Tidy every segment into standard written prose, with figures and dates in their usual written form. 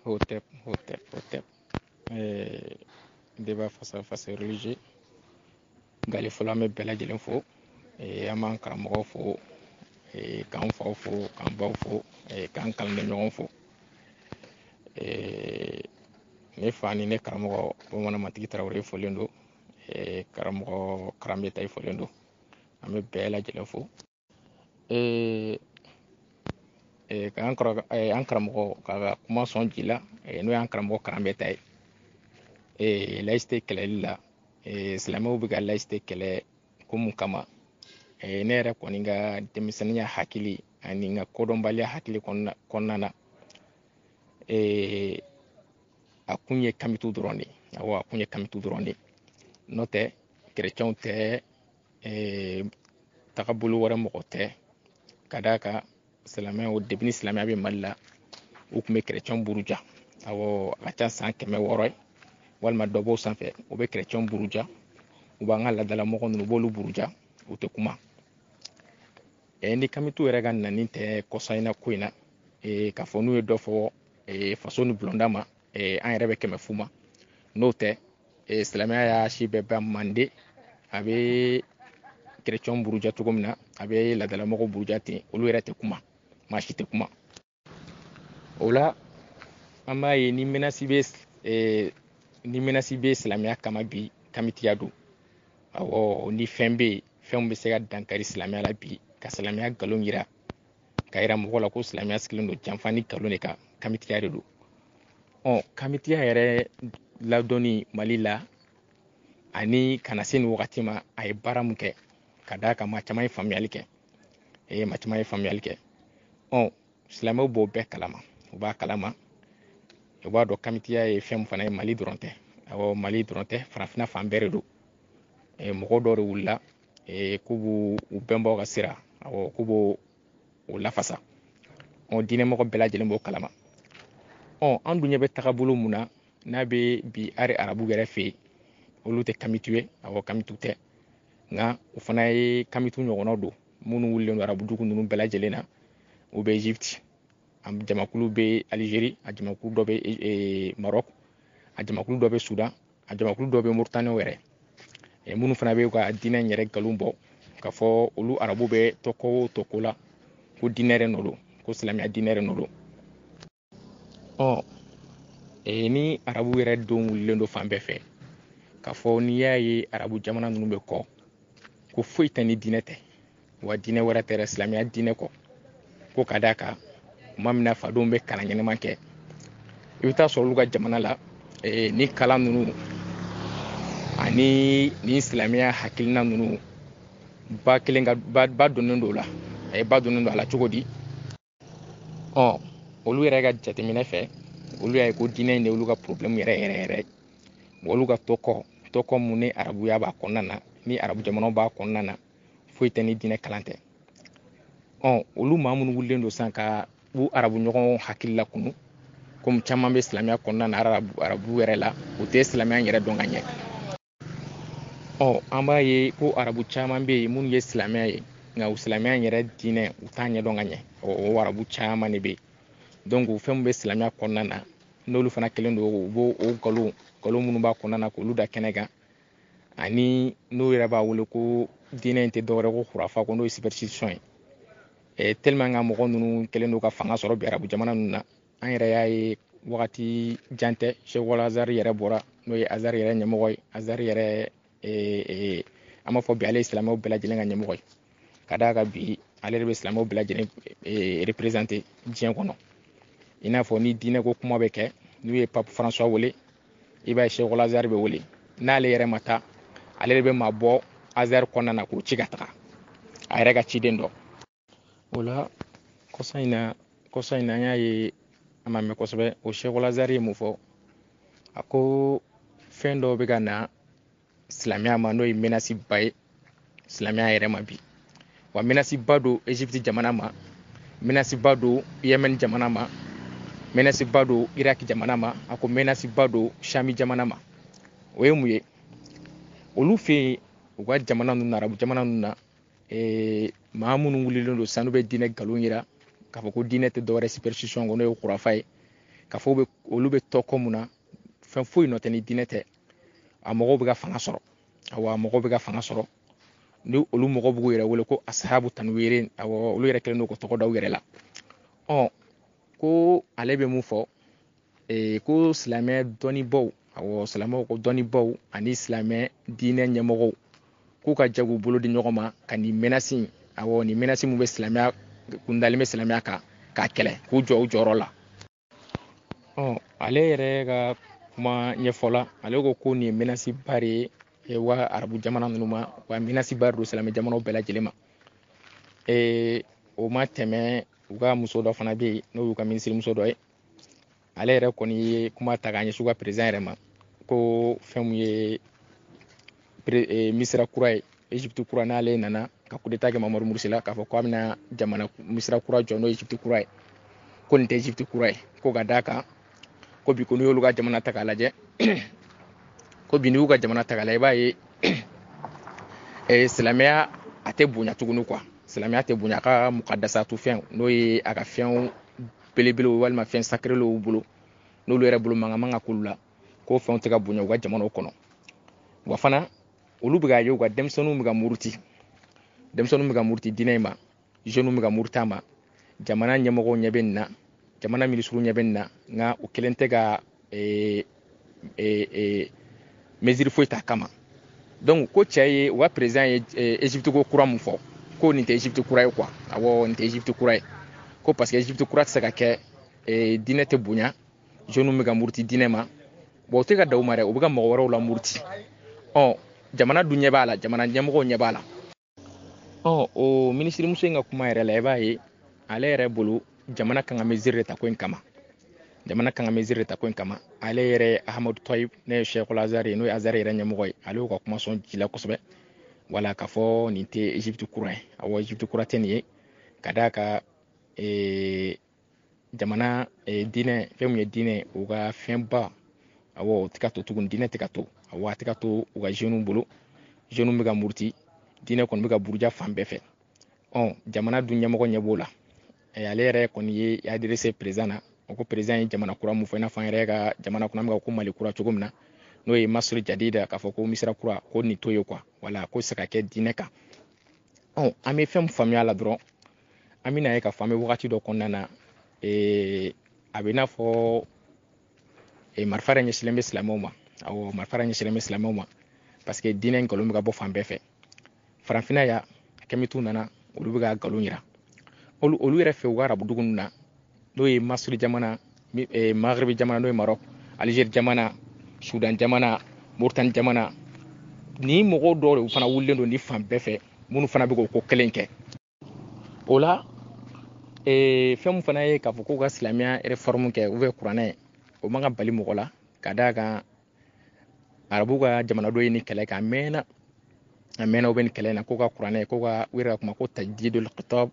Hotep, Hotep, Hotep. Débat face à face religieux. Gali fɔlɔ, an bɛ bɛɛ lajɛlen fo. An b'an karamɔgɔ fo, k'an faw fo, k'an baw fo, k'an kalanden ɲɔgɔn fo. Ne fa ni ne karamɔgɔ Bamanan Matigi Tarawele folen don. Karamɔgɔ Karanbeta i folen don. An bɛ bɛɛ lajɛlen fo. K'an kɔrɔ, an karamɔgɔ ka kuma sɔn ji la, n'o y'an karamɔgɔ Karanbeta ye. Laïcité kɛlɛli la, silamɛw bɛ ka laïcité kɛlɛ ko mun kama? Ne yɛrɛ kɔni ka denmisɛnninya hakili ani n ka kodɔnbaliya hakili kɔnɔna na, a kun ye kamitu dɔrɔn de ye. Awɔ, a kun ye kamitu dɔrɔn de ye. N'o tɛ, kerecɛnw tɛ, tagabolo wɛrɛ mɔgɔ tɛ. Ka d'a kan silamɛw, depuis ni silamɛya bɛ Mali la, u tun bɛ kerecɛnw buruja. Awɔ, a ka ca san 600 ye walima dɔ b'o sanfɛ, u bɛ kerecɛnw buruja, u b'an ka laadalamɔgɔ ninnu, u b'olu buruja, u tɛ kuma. Ni kamitu yɛrɛ ka nani tɛ kɔsa in na ko in na, k'a fɔ n'u ye dɔ fɔ faso ni bulonda ma, an yɛrɛ bɛ kɛmɛ fu ma. N'o tɛ, silamɛya y'a si bɛɛ ban Mande, a bɛ kerecɛnw buruja cogo min na, a bɛ laadalamɔgɔw buruja ten, olu yɛrɛ tɛ kuma, maa si tɛ kuma. O la an b'a ye ni menace bɛ, ni menace bɛ silamɛya kama bi, kamitiya don. Awɔ, ni fɛn bɛ yen, fɛn bɛ se ka dankari silamɛya la bi, ka silamɛya nkalon yira, ka yira mɔgɔ la ko silamɛya sigilen don janfa ni nkalon de kan, kamitiya de don. Kamitiya yɛrɛ ladɔnni Mali la ani ka na se nin wagati ma, a ye baara mun kɛ, ka d'a kan maa caman ye faamuyali kɛ. Maa caman ye faamuyali kɛ. Silamɛw b'o bɛɛ kalama, u b'a kalama, u b'a dɔn kamitiya ye fɛn min fana ye, Mali dɔrɔn tɛ. Awɔ, Mali dɔrɔn tɛ, farafinna fan bɛɛ de don. Mɔgɔ dɔw de wulila k'u b'u u bɛnbaw ka sira, awɔ, k'u b'o o lafasa. Diinɛmɔgɔ bɛɛ lajɛlen b'o kalama. An dun ɲɛ bɛ tagabolo mun na, n'a bɛ bi hali arabu yɛrɛ fɛ yen, olu tɛ kamitu ye. Awɔ, kamitu tɛ, nka o fana ye kamitu ɲɔgɔnnaw don minnu wulilen don arabu dugu ninnu bɛɛ lajɛlen na. U bɛ Egypte, a jamakulu bɛ Algérie, a jamakulu dɔ bɛ Maroc, a jamakulu dɔ bɛ Soudan, a jamakulu dɔ bɛ Mauritanie yɛrɛ. Minnu fana bɛ ka diinɛ in yɛrɛ nkalon bɔ k'a fɔ olu arabu bɛ tɔkɔ o tɔkɔ la, ko diinɛ yɛrɛ nɔ don, ko silamɛya diinɛ yɛrɛ nɔ don. Ni arabu yɛrɛ denw wulilen don fan bɛɛ fɛ k'a fɔ n'i y'a ye arabu jamana ninnu bɛ kɔ, ko foyi tɛ ni diinɛ tɛ, wa diinɛ wɛrɛ tɛ dɛ, silamɛya diinɛ kɔ. Ko ka d'a kan tuma min na fadenw bɛ kalan ɲɛnama kɛ, i bɛ taa sɔrɔ olu ka jamana la, ni kalan ninnu ani ni silamɛya hakilina ninnu ba kelen ka ba donnen don o la. A ye ba donnen don a la cogo di? Olu yɛrɛ ka jateminɛ fɛ, olu y'a ye ko diinɛ in de olu ka problème yɛrɛ yɛrɛ yɛrɛ. Olu ka tɔkɔ mun ni arabuya b'a kɔnɔna na, ni arabu jamanaw b'a kɔnɔna na, foyi tɛ ni diinɛ kalan tɛ. Olu maa minnu wulilen don sisan ka u arabu ɲɔgɔn hakili lakunu, komi caman bɛ silamɛya kɔnɔna na, arabu yɛrɛ la, u tɛ silamɛya yɛrɛ dɔn ka ɲɛ. An b'a ye ko arabu caman bɛ yen minnu ye silamɛya ye, nka u silamɛya yɛrɛ diinɛ u t'a ɲɛdɔn ka ɲɛ. O arabu caman de bɛ yen. Donc fɛn min bɛ silamɛya kɔnɔna na, n'olu fana kɛlen don, u b'o o nkalon minnu b'a kɔnɔna na k'olu da kɛnɛ kan, ani n'u yɛrɛ b'a wele ko diinɛ in tɛ dɔwɛrɛ ko khurafa, ko n'o ye superstition ye. Tellement ka mɔgɔ ninnu kɛlen don ka fanga sɔrɔ bi arabu jamana ninnu na, an yɛrɛ y'a ye wagati jan tɛ, Cheikh Al-Azhar yɛrɛ bɔra, n'o ye Azhar yɛrɛ ɲɛmɔgɔ ye. Azhar yɛrɛ, an b'a fɔ bi ale ye silamɛw bɛɛ lajɛlen ka ɲɛmɔgɔ ye, ka d'a kan bi ale de bɛ silamɛw bɛɛ lajɛlen représenter diɲɛ kɔnɔ. I n'a fɔ ni diinɛ ko kuma bɛ kɛ, n'u ye Pape François wele, i b'a ye Cheikh Al-Azhar bɛ wele. N'ale yɛrɛ ma taa, ale de bɛ maa bɔ Azhar kɔnɔna na k'o ci ka taga a yɛrɛ ka ciden dɔ. O la kɔsa in na, an y'a ye a ma mɛn kosɛbɛ, o Cheikh Al-Azhar ye mun fɔ? A ko fɛn dɔw bɛ ka na silamɛya ma, n'o ye menace ba ye silamɛya yɛrɛ ma bi. Wa menace ba don Egypte jamana ma, menace ba don Yemen jamana ma, menace ba don Irak jamana ma, a ko menace ba don Shami jamana ma. O ye mun ye? Olu fɛ yen, u ka jamana ninnu na, arabu jamana ninnu na, maa minnu wulilen don sisan, n'u bɛ diinɛ nkalon yira k'a fɔ ko diinɛ tɛ dɔwɛrɛ superstition kɔ, n'o ye khurafa ye, k'a K'a fɔ olu bɛ tɔkɔ mun na, fɛn foyi nɔ tɛ ni diinɛ tɛ. A mɔgɔw bɛ ka fanga sɔrɔ, awɔ, a mɔgɔw bɛ ka fanga sɔrɔ. Ni olu mɔgɔw b'u yɛrɛ wele ko asahabu tanwirin, awɔ, olu yɛrɛ kɛlen don k'o tɔgɔ da u yɛrɛ la. Ko ale bɛ mun fɔ? Ko silamɛ dɔnnibaw, awɔ, silamɛw ko dɔnnibaw ani silamɛ diinɛ ɲɛmɔgɔw k'u ka jɛ k'u bolo di ɲɔgɔn ma ka nin menace, awɔ, nin menace mun bɛ silamɛya kundalen bɛ silamɛya kan, k'a kɛlɛ, k'u jɔ u jɔyɔrɔ la. Ale yɛrɛ ka kuma ɲɛfɔ la, ale ko ko nin ye menace ba de ye wa arabu jamana ninnu ma, wa menace ba de don silamɛ jamanaw bɛɛ lajɛlen ma. O ma tɛmɛ, u ka muso dɔ fana bɛ yen, n'o y'u ka minisirimuso dɔ ye, ale yɛrɛ kɔni ye kuma ta k'a ɲɛsin u ka président yɛrɛ ma, ko fɛn mun ye Misira kura ye, Egypte kura, n'ale nana ka coup d'état kɛ Mamadu Mursi la, k'a fɔ k'a bɛna jamana Misira kura jɔ, n'o ye Egypte kura ye, ko nin tɛ Egypte kura ye, ko ka d'a kan ko bi ko n'i y'olu ka jamana ta k'a lajɛ, ko bi n'i y'u ka jamana ta k'a lajɛ, i b'a ye silamɛya a tɛ bonya tuguni quoi. Silamɛya tɛ bonya, a ka mukadasatu fɛn, n'o ye a ka fɛnw belebelew walima fɛn sacrélew bolo, n'olu yɛrɛ bolo mankan man ka k'olu la, k'o fɛnw tɛ ka bonya u ka jamanaw kɔnɔ. Wa fana olu bɛ k'a ye u ka denmisɛnninw bɛ ka muruti, denmisɛnninw bɛ ka muruti diinɛ in ma, jeunes bɛ ka muruti a ma, jamana ɲɛmɔgɔw ɲɛ bɛ nin na, jamana minisiriw ɲɛ bɛ nin na, nka u kelen tɛ ka mesure foyi ta kama. Donc ko cɛ ye, u ka président ye Egypte ko kura mun fɔ, ko nin tɛ Egypte kura ye quoi. Awɔ, nin tɛ Egypte kura ye, ko parce que Egypte kura tɛ se ka kɛ diinɛ tɛ bonya, jeunes bɛ ka muruti diinɛ ma. Bon, u tɛ ka da u ma dɛ, u bɛ ka mɔgɔ wɛrɛw la muruti. Jamana dun ɲɛ b'a la, jamana ɲɛmɔgɔw ɲɛ b'a la. O minisirimuso in ka kuma yɛrɛ la, i b'a ye ale yɛrɛ bolo jamana kan ka mesure de ta ko in kama, jamana kan ka mesure de ta ko in kama. Ale yɛrɛ Ahmadu Tayib, ne ye Cheikh Azari ye, n'o ye Azari yɛrɛ ɲɛmɔgɔ ye, ale y'o ka kuma sɔn ji la kosɛbɛ. Wala k'a fɔ nin tɛ Egypte kura ye, awɔ, Egypte kura tɛ nin ye, ka d'a kan jamana diinɛ, fɛn mun ye diinɛ, u ka fɛnba, awɔ, o tɛ ka to tuguni, diinɛ tɛ ka to, awɔ, a tɛ ka to u ka jeunes bolo, jeunes bɛ ka muruti, diinɛ kɔni bɛ ka buruja fan bɛɛ fɛ. Jamana dun ɲɛmɔgɔ ɲɛ b'o la. Ale yɛrɛ kɔni ye adressé président na, o ko président ye jamana kura mun fɔ, i n'a fɔ an yɛrɛ ka jamana kɔnɔ an bɛ ka ko Mali kura cogo min na, n'o ye Masri Jadida, k'a fɔ ko Misira kura, ko nin t'o ye quoi. Wala ko se ka kɛ diinɛ kan. An bɛ fɛn min faamuya la dɔrɔn, an bɛna ye k'a fɔ an bɛ wagati dɔ kɔnɔna na, a bɛ i n'a fɔ marifa yɛrɛ ɲɛsinnen bɛ silamɛw ma. Awɔ, marifa yɛrɛ ɲɛsinnen bɛ silamɛw ma, parce que diinɛ nkalon bɛ ka bɔ fan bɛɛ fɛ. Farafinna ya kɛmɛtiw nana, olu bɛ ka nkalon yira. Olu yɛrɛ fɛ u ka arabu dugu ninnu na, n'o ye Masri jamana, Maghribi jamana, n'o ye Maroc, Algérie jamana, Sudan jamana, Mauritanie jamana, ni mɔgɔw dɔw de fana wulilen don ni fan bɛɛ fɛ, minnu fana bɛ k'o ko kelen kɛ. O la, fɛn min fana ye k'a fɔ k'u ka silamɛya réforme kɛ, ou bien kuranɛ, o man ka bali mɔgɔ la, ka d'a kan arabu ka jamanadenw ye nin kɛlɛ kɛ, a mɛnna, a mɛnna u bɛ nin kɛlɛ in na, k'u ka kuranɛ, k'u ka u yɛrɛ ka kuma ko tajdidul kitab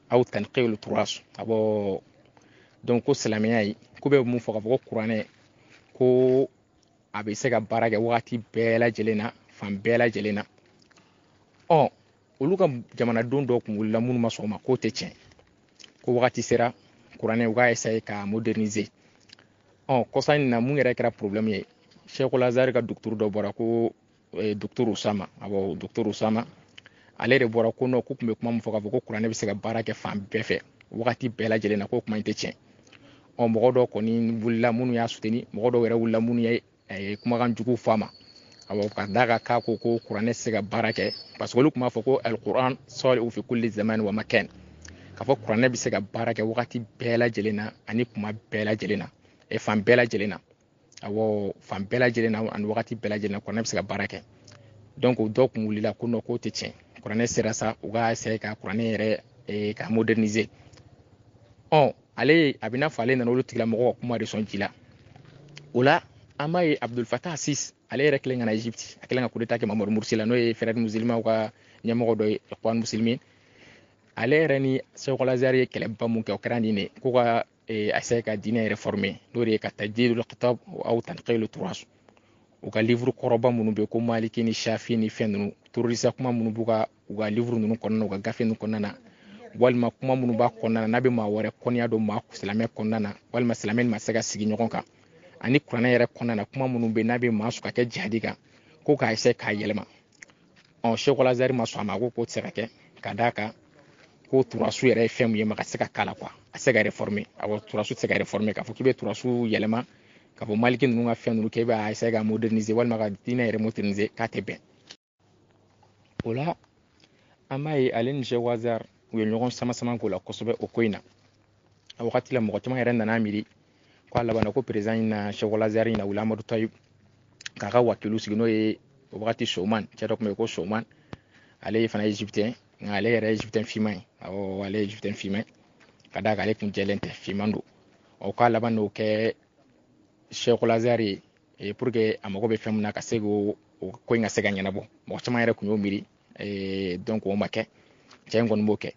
aw tanqiyul turas. Awɔ, donc ko silamɛya ye, k'u bɛ mun fɔ k'a fɔ ko kuranɛ, ko a bɛ se ka baara kɛ wagati bɛɛ lajɛlen na, fan bɛɛ lajɛlen na. Olu ka jamanadenw dɔw kun wulila minnu ma sɔn o ma, k'o tɛ tiɲɛ, ko wagati sera kuranɛ u k'a essayer k'a moderniser. Kɔsa in na mun yɛrɛ kɛra problème ye, Cheikh Lazare ka docteur dɔ bɔra ko docteur Usama, awɔ, docteur Usama, ale de bɔra ko non, k'u tun bɛ kuma min fɔ k'a fɔ ko kuranɛ bɛ se ka baara kɛ fan bɛɛ fɛ wagati bɛɛ lajɛlen na, k'o kuma in tɛ tiɲɛ. Mɔgɔ dɔw kɔni wulila minnu y'a soutenir, mɔgɔ dɔw yɛrɛ wulila minnu ye kumakan jugu fɔ a ma, awɔ, ka d'a kan k'a ko ko kuranɛ tɛ se ka baara kɛ, parce que olu tun b'a fɔ ko alquran salihu fi kulli zaman wa makan, k'a fɔ kuranɛ bɛ se ka baara kɛ wagati bɛɛ lajɛlen na ani kuma bɛɛ lajɛlen na, fan bɛɛ lajɛlen na, awɔ, fan bɛɛ lajɛlen na ani wagati bɛɛ lajɛlen na kuranɛ bɛ se ka baara kɛ. Donc dɔw kun wulila ko non, k'o tɛ tiɲɛ, kuranɛ sera sa u k'a essayer ka kuranɛ yɛrɛ ka moderniser. Ale a bɛ n'a fɔ ale nana olu tigilamɔgɔw ka kuma de sɔn ji la. O la an b'a ye Abdul Fattah Sisi, ale yɛrɛ kɛlen ka na Egypte, a kɛlen ka coup d'état kɛ Mamadu Mursi la, n'o ye frère musulmanw ka ɲɛmɔgɔ dɔ ye, Ikhwan Muslimin. Ale yɛrɛ ni Cheikh Lazare ye kɛlɛba mun kɛ, o kɛra nin de ko ka essayer ka diinɛ réformer, n'o de ye ka tajdidul kitab aw tanqiyul turas. U ka livre kɔrɔba minnu bɛ ko Maliki ni Shafi ni fɛn ninnu, terroriste kuma minnu b'u ka u ka livre ninnu kɔnɔna na, u ka gafe ninnu kɔnɔna na, Walima kuma minnu b'a kɔnɔna na n'a bɛ maa wɛrɛ kɔniya don maa silamɛ kɔnɔna na, walima silamɛ ma se ka sigi ɲɔgɔn kan, ani kuranɛ yɛrɛ kɔnɔna na kuma minnu bɛ yen n'a bɛ maa sɔn ka kɛ jihadi kan, ko k'a essayer k'a yɛlɛma. Cheikh Al-Azhar ma sɔn a ma, ko k'o tɛ se ka kɛ, ka d'a kan ko turasu yɛrɛ ye fɛn min ye, ma ka se ka k'a la quoi, a tɛ se ka réformer. Awɔ, turasu tɛ se ka réformer, k'a fɔ k'i bɛ turasu yɛlɛma k'a fɔ maliki ninnu ka fɛn ninnu k'e b'a essayer ka moderniser walima ka diinɛ yɛrɛ moderniser, k'a tɛ bɛn. O la an b'a ye ale ni Cheikh Al-Azhar u ye ɲɔgɔn sama sama k'o la kosɛbɛ o ko in na. A wagati la mɔgɔ caman yɛrɛ nana miiri ko a labanna ko président in na Cheikh Al-Azhar in na wuli Amadu Tayibu k'a ka wakilu sigi, n'o ye o wagati Soman, cɛ dɔ tun bɛ yen ko Soman, ale fana ye égyptien, nka ale yɛrɛ ye égyptien finman ye. Awɔ, ale ye égyptien finman ye, ka d'a kan ale tun jɛlen tɛ, finman don. O k'a laban n'o kɛ Cheikh Al-Azhar ye pour que a mago bɛ fɛn min na ka se k'o ko in ka se ka ɲɛnabɔ. Mɔgɔ caman yɛrɛ tun y'o miiri, donc o ma kɛ, cɛ in kɔni b'o kɛ.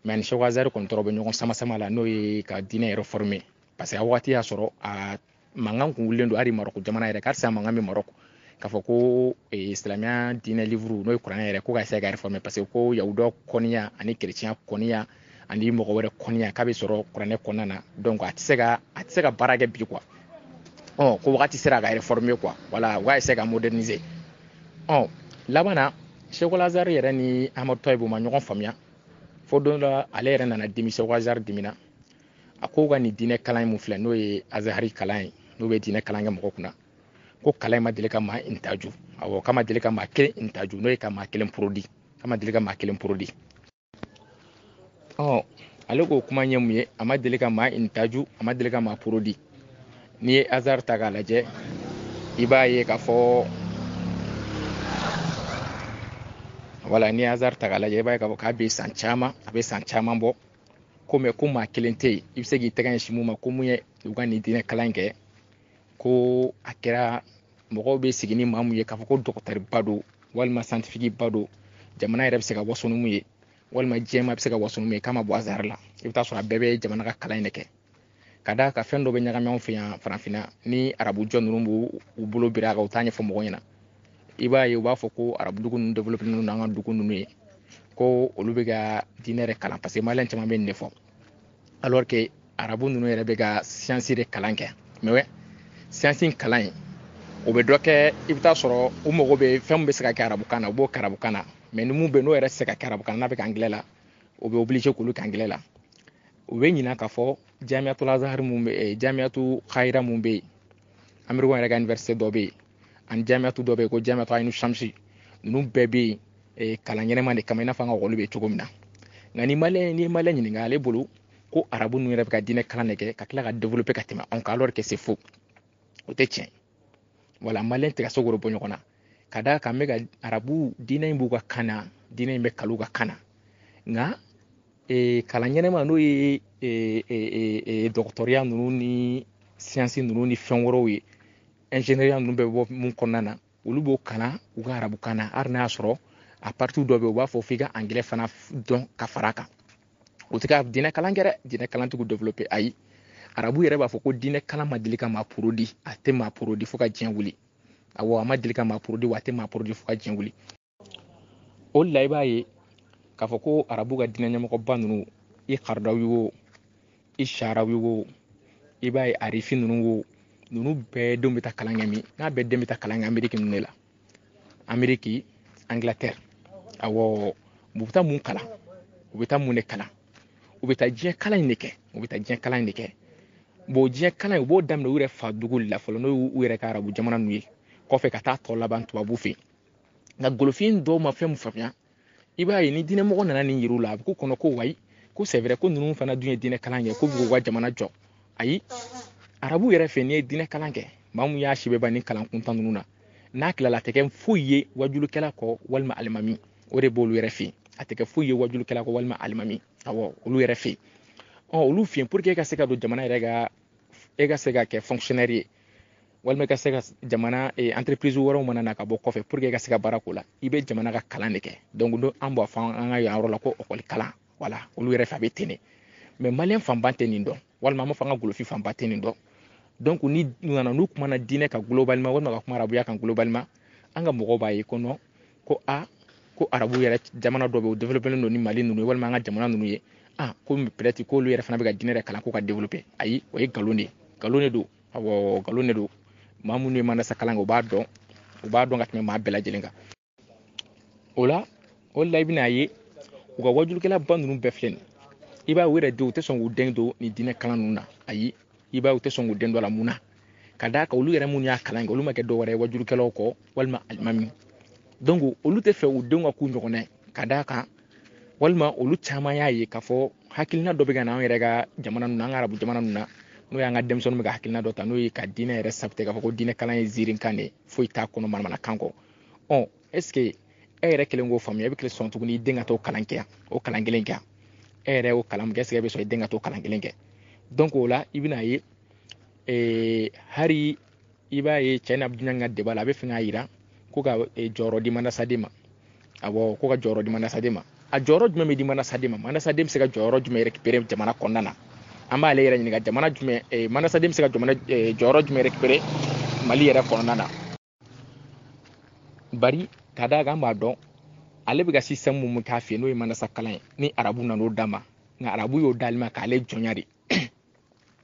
Mais ni Cheikh Al-Azhar kɔni tɔɔrɔ bɛ ɲɔgɔn sama sama la, n'o ye ka diinɛ yɛrɛ former, parce que a wagati y'a sɔrɔ a mankan kun wulilen don hali Marɔku jamana yɛrɛ, karisa mankan bɛ Marɔku k'a fɔ ko silamɛya diinɛ livre n'o ye kuranɛ yɛrɛ, ko ka se ka réformer, parce que ko yahudaw kɔniya ani chrétien kɔniya ani mɔgɔ wɛrɛ kɔniya k'a bɛ sɔrɔ kuranɛ kɔnɔna na, donc a tɛ se ka baara kɛ bi quoi. Ko wagati sera ka réformer quoi, voilà, u ka essayer ka moderniser. Laban na Cheikh Al-Azhar yɛrɛ ni Ahmadu Tayibu ma ɲɔgɔn faamuya, fo don dɔ la ale yɛrɛ nana dimi, Cheikh Al-Azhar dimina, a ko ka nin diinɛ kalan in mun filɛ, n'o ye Azhari kalan ye, n'o bɛ diinɛ kalan kɛ mɔgɔ kunna, ko kalan in ma deli ka maa intaju. Awɔ, k'a ma deli ka maa kelen intaju, n'o ye ka maa kelen produit, k'a ma deli ka maa kelen produit. Ale k'o kuma ɲɛ mun ye, a ma deli ka maa intaju, a ma deli ka maa produit. N'i ye Azhar ta k'a lajɛ, i b'a ye k'a fɔ, voilà, n'i ye Azhar ta k'a lajɛ, i b'a ye k'a fɔ k'a bɛ san caman, a bɛ san caman bɔ, ko mɛ ko maa kelen tɛ yen, i bɛ se k'i tɛgɛ ɲɛsin mun ma, ko mun ye u ka nin diinɛ kalan in kɛ, ko a kɛra mɔgɔw bɛ sigi ni maa mun ye k'a fɔ ko dɔgɔtɔrɔba don walima scientifique ba don, jamana yɛrɛ bɛ se ka waso ni mun ye, walima diɲɛmaa bɛ se ka waso ni mun ye, k'a ma bɔ Azhar la. I bɛ taa sɔrɔ a bɛɛ bɛ jamana ka kalan in de kɛ. Ka d'a kan fɛn dɔ bɛ ɲagami anw fɛ yan farafinna, ni arabu jɔ ninnu b'u bolo biri a kan, u t'a ɲɛfɔ mɔgɔw ɲɛna. I b'a ye u b'a fɔ ko arabu dugu ninnu développé ninnu n'an ka dugu ninnu ye, ko olu bɛ ka diinɛ yɛrɛ kalan, parce que maliyɛn caman bɛ nin de fɔ, alors que arabu ninnu yɛrɛ bɛ ka science de kalan kɛ. Mais science in kalan in, o bɛ dɔ kɛ, i bɛ taa sɔrɔ u mago bɛ fɛn min bɛ se ka kɛ arabukan na, u b'o kɛ arabukan na, mais ni mun bɛ n'o yɛrɛ tɛ se ka kɛ arabukan na, n'a bɛ kɛ anglais la, o bɛ obligé k'olu kɛ anglais la. U bɛ ɲinɛ k'a fɔ Jamiatul Azhar mun bɛ, Jamiatu Khayra mun bɛ yen, Américain yɛrɛ ka université dɔ bɛ yen, ani Jamiatu dɔ bɛ yen ko Jamiatu Ainu Shamsi, ninnu bɛɛ bɛ yen kalan ɲɛnɛma de kama, i n'a fɔ an ka ekɔli bɛ cogo min na. Nka ni maliyɛn, n'i ye maliyɛn ɲininka, ale bolo ko arabu ninnu yɛrɛ bɛ ka diinɛ kalan de kɛ ka tila ka développer ka tɛmɛ anw kan, alors que c'est faux, o tɛ tiɲɛ. Voilà, maliyɛn tɛ ka se k'o bɔ ɲɔgɔn na, ka d'a kan n bɛ ka arabu diinɛ in b'u ka kan na, diinɛ in bɛ kalan u ka kan na, nka kalan ɲɛnɛma n'o ye dɔgɔtɔrɔya ninnu ni science ninnu ni fɛn wɛrɛw ye, ingénieur ninnu bɛɛ bɛ bɔ mun kɔnɔna na, olu b'o kalan u ka arabukan na, hali n'a y'a sɔrɔ a partie dɔ bɛ yen u b'a fɔ f'i ka anglais fana dɔn ka fara a kan. O tɛ ka diinɛ kalan kɛ dɛ, diinɛ kalan tigiw développer, ayi. Arabu yɛrɛ b'a fɔ ko diinɛ kalan ma deli ka maa produit, a tɛ maa produit fo ka diɲɛ wuli. Awɔ, a ma deli ka maa produit wa a tɛ maa produit fo ka diɲɛ wuli. O de la i b'a ye k'a fɔ ko arabu ka diinɛ ɲɛmɔgɔba ninnu, i Karadawi wo, i Sarawi wo, i b'a ye Arifi ninnu wo, ninnu bɛɛ denw bɛ taa kalan kɛ min, n'a bɛɛ den bɛ taa kalan kɛ Amérique ninnu de la, Amérique, Angleterre. Awɔ, u bɛ taa mun kalan, u bɛ taa mun de kalan, u bɛ taa diɲɛ kalan in de kɛ, u bɛ taa diɲɛ kalan in de kɛ. Bon, diɲɛ kalan in u b'o daminɛ u yɛrɛ fa dugu de la fɔlɔ, n'o y'u yɛrɛ ka arabu jamana ninnu ye, kɔfɛ ka taa tɔ laban tubabu fɛ yen. Nka golofin dɔw ma fɛn mun faamuya, i b'a ye ni diinɛmɔgɔ nana nin yir'u la, a bɛ k'u kɔnɔ ko wayi, ko c'est vrai ko ninnu fana dun ye diinɛ kalan kɛ, k'u bɛ k'u ka jamana jɔ. Ayi, arabu yɛrɛ fɛ n'i ye diinɛ kalan kɛ, maa mun y'a si bɛɛ ban ni kalan kuntan ninnu na, n'a tilala a tɛ kɛ foyi ye wajulukɛla kɔ walima alimami, o de b'olu yɛrɛ fɛ yen. A tɛ kɛ foyi ye wajulukɛla kɔ walima alimami, awɔ, olu yɛrɛ fɛ yen. Olu fɛ yen pour que e ka se ka don jamana yɛrɛ ka, e ka se ka kɛ fonctionnaire ye, walima i ka se ka jamana entreprise wɛrɛw mana na ka bɔ kɔfɛ pour que i ka se ka baara k'o la, i bɛ jamana ka kalan de kɛ. Donc an b'a fɔ an ka yan yɔrɔ la ko école kalan, voilà, olu yɛrɛ fɛ a bɛ ten de. Mais maliyɛn fanba tɛ nin dɔn, walima an b'a fɔ an ka golofin fanba tɛ nin dɔn. Donc ni nana n'u kumana diinɛ kan globalement walima ka kuma arabuya kan globalement, an ka mɔgɔw b'a ye ko non, ko a ko arabu yɛrɛ jamana dɔ bɛ yen o développé don ni Mali ninnu ye, walima an ka jamana ninnu ye, Ah, ko peut-être k'olu yɛrɛ fana bɛ ka diinɛ yɛrɛ kalan ko ka développer. Ayi, o ye nkalon de ye, nkalon de don. Awɔ, nkalon de don. Maa minnu ye manasa kalan kɛ, u b'a dɔn, u b'a dɔn ka tɛmɛ maa bɛɛ lajɛlen kan. O la i bɛna ye u ka wajulikɛla ba ninnu bɛɛ filɛ nin ye. I b'a ye u yɛrɛ denw, u tɛ sɔn k'u den don nin diinɛ kalan ninnu na. Ayi, i b'a ye u tɛ sɔn k'u den don a la. Mun na? Ka d'a kan olu yɛrɛ minnu y'a kalan kɛ, olu ma kɛ dɔwɛrɛ ye wajulikɛlaw kɔ walima alimami. Donc olu tɛ fɛ u denw ka k'u ɲɔgɔnna ye, ka d'a kan walima olu caman y'a ye k'a fɔ hakilina dɔ bɛ ka na an yɛrɛ ka jamana ninnu na, an ka arabu jamana ninnu na, n'o y'an ka denmisɛnninw bɛ ka hakilina dɔ ta, n'o ye ka diinɛ yɛrɛ sabute, k'a fɔ ko diinɛ kalan ye ziirikan de ye, foyi t'a kɔnɔ manamanakan kɔ. Ɔ, est ce que e yɛrɛ kelen k'o faamuya, e bɛ sɔn tuguni i den ka t'o kalan kɛ yan, o kalan kelen kɛ yan? E yɛrɛ y'o kalan min kɛ, est ce que e bɛ sɔn i den ka t'o kalan kelen kɛ? Donc o la i bɛna ye, hari i b'a ye cɛ n'a dunan ka débat la, a bɛ fɛ k'a yira ko ka jɔyɔrɔ di manasaden ma. Awɔ, ko ka jɔyɔrɔ di manasaden ma. A jɔyɔrɔ jumɛn bɛ di manasaden ma? Manasaden bɛ se ka jɔyɔrɔ jumɛn récupérer jamana kɔnɔna na? An b'ale yɛrɛ ɲininka, jamana jumɛn, manasaden bɛ se ka jamana jɔyɔrɔ jumɛn récupérer Mali yɛrɛ kɔnɔna na? Bari ka d'a kan an b'a dɔn ale bɛ ka système mun k'a fɛ yen, n'o ye manasa kalan ye, ni arabu nan'o d'a ma, nka arabu y'o d'ale ma k'ale jɔnya de.